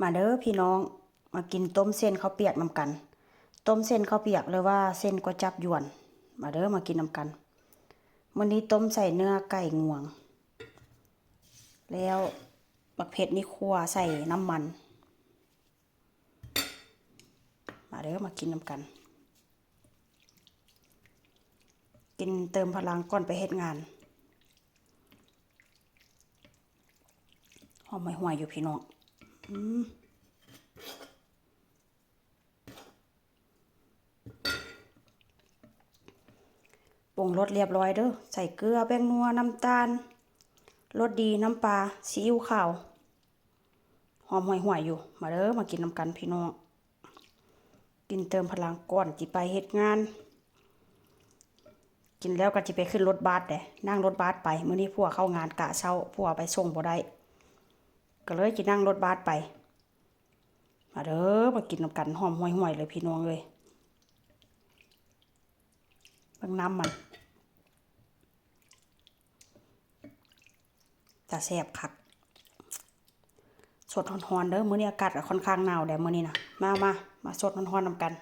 ມາເດີພີ່ນ້ອງ ມາກິນຕົ້ມເສັ້ນເຂົ້າປຽກນຳກັນ. ຕົ້ມເສັ້ນເຂົ້າປຽກ ຫຼືວ່າເສັ້ນກວຍຈັບຢວນ. ມາເດີ ມາກິນນຳກັນ. ມື້ນີ້ຕົ້ມໃສ່ເນື້ອໄກ່ງວງ ແລ້ວບັກເຜັດນີ້ຂົ້ວໃສ່ນ້ຳມັນ. ມາເດີ ມາກິນນຳກັນ. ກິນເຕີມພະລັງກ່ອນໄປເຮັດງານ. ຫອມຫວຍໆ ຢູ່ພີ່ນ້ອງ. ອືມ ປຸງລົດລຽບຮ້ອຍເດີ. ໃສ່ເກືອ, ແປ້ງນົວ, ນ້ຳຕານ, ລົດດີ, ນ້ຳປາ, ຊີອິ້ວຂາວ. ຫອມຫວຍໆ ຢູ່. ມາເດີ ມາກິນນຳກັນພີ່ນ້ອງ. ກິນເຕີມພະລັງກ່ອນຊິໄປເຮັດງານ. ກິນແລ້ວກໍຊິໄປຂຶ້ນລົດບັສເດ້ ນັ່ງລົດບັສໄປ. ມື້ນີ້ຜົວເຂົ້າງານກະເຊົ້າ ຜົວໄປສົ່ງບໍ່ໄດ້ ກໍເລີຍຊິນັ່ງລົດບັສໄປ. ມາເດີ ມາກິນນຳກັນ ຫອມຫວຍໆ ເລີຍພີ່ນ້ອງເອີຍ. ເບິ່ງນ້ຳມັນ ຕາແຊບຄັກ. ສົດຮ້ອນໆ ເດີ. ມື້ນີ້ອາກາດກໍຄ່ອນຂ້າງໜາວແດ່ມື້ນີ້ນະ. ມາ ມາ ມາສົດຮ້ອນໆ ນຳກັນ.